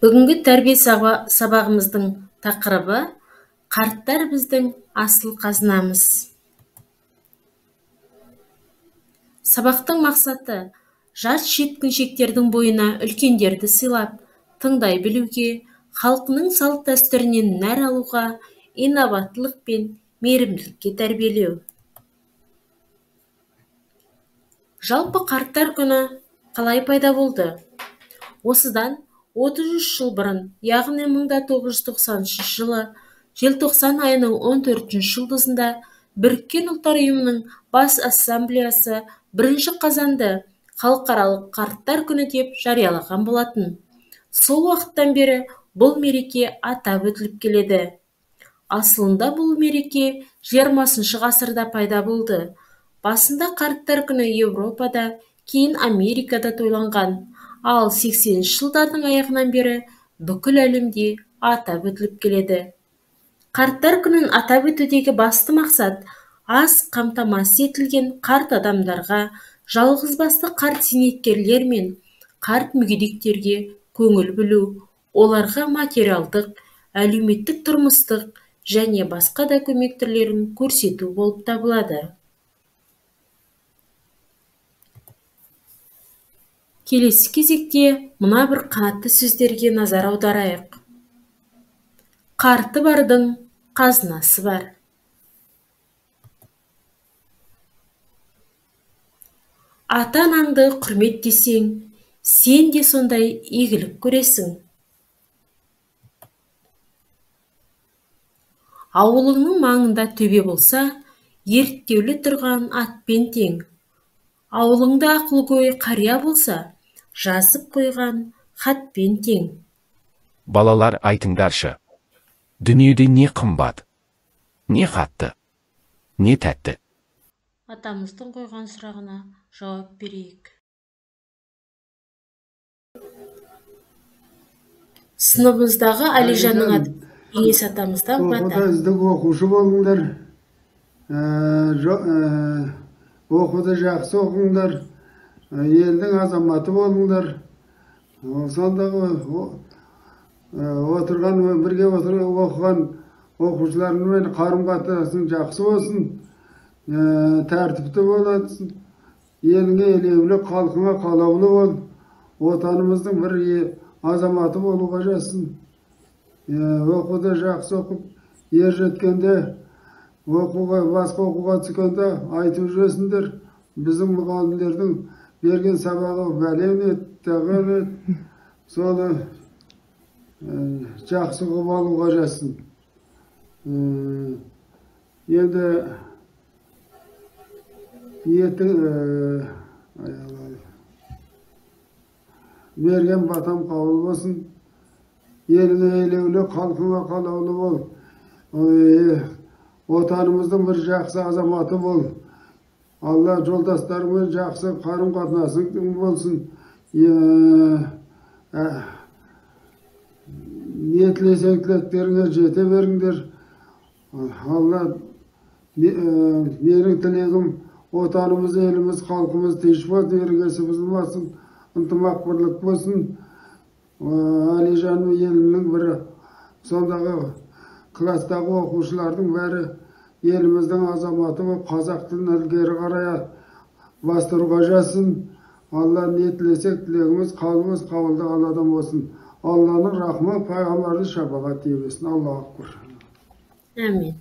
Бүгінгі тәрбие сабағымыздың тақырыбы қарттар біздің асыл қазынамыз. Сабақтың мақсаты жас жеткіншектердің бойына үлкендерді сыйлап, тыңдай білуге, халқының салт-дәстүрінен нәр алуға, инабаттылық пен мейірімділікке тәрбиелеу. Жалпы қарттар күні қалай пайда болды? Осыдан 33 жыл бұрын, яғни 1990 жылы желтоқсан айының 14 жұлдызында Біріккен Ұлттар Ұйымының Бас Ассамблеясы 1 қазанды Халықаралық қарттар күні деп жариялаған болатын. Сол уақыттан бері бұл мереке атап өтіліп келеді. Асылында бұл мереке 20 ғасырда пайда болды. Басында қарттар күні Еуропада, кейін Америкада тойланған, ал 80 жылдардың аяғынан бері бүкіл әлемде атап өтіліп келеді. Қарттар күнін атап өтудегі басты мақсат аз қамтамасыз етілген қарт адамдарға, жалғызбасты қарт зейнеткерлер мен қарт мүгедектерге көңіл бөлу, оларға материалдық, әлеуметтік тұрмыстық және басқа да көмек түрлерін көрсету болып табылады. Келесі кезекте мына бір қанатты сөздерге назар аударайық. Қарты бардың қазынасы бар. Ата-анаңды құрметтесең, сен де сондай игілік көресің. Ауылыңның маңында төбе болса, ерттеулі тұрған атпен тең. Ауылыңда ақылгөй қария болса, жазып қойған хатпен тең. Балалар, айтыңдаршы, дүниеде не қымбат, не қатты, не тәтті? Атамыздың қойған сұрағына жауап берейік. Сыныбымыздағы Әлижанның аты Кеңес атамыздан бата. Оқуда үздік оқушы болыңдар, оқуды жақсы оқыңдар, елдің азаматы болыңдар. Сондағы отырған, бірге оқыған оқушылармен қарым-қатынасың жақсы болсын, тәртіпті боласың, еліңе елеулі, халқыңа қалаулы бол, отанымыздың бір азаматы болуға жазсын. Оқуды жақсы оқып, ер жеткенде, оқуға, басқа оқуға түскенде айтып жүресіңдер, біздің мұғалімдердің берген сабағы бәлен ет, тағын ет, соны жақсы оқып алуға жазсын. Енді берген батам қабыл болсын, еліңе елеулі, халқыңа қалаулы бол, отанымыздың бір жақсы азаматы бол, Алла жолдастарыңмен жақсы қарым-қатынасың болсын, не тілесең тілектеріңе жете беріңдер. Алла, менің тілегім отанымыз, еліміз, халқымыз тыныш болсын, іргесі бұзылмасын, ынтымақ бірлік болсын. Әлижан елінің бірі, сондағы кластағы оқушылардың бәрі еліміздің азаматы болып, қазақ тілін ілгері қарай бастыруға жазсын. Алла не тілесек тілегіміз қабыл қабылда Алладан болсын. Алланың рахымы, пайғамбардың шапағаты тие берсін. Аллаху акбар. Әмин.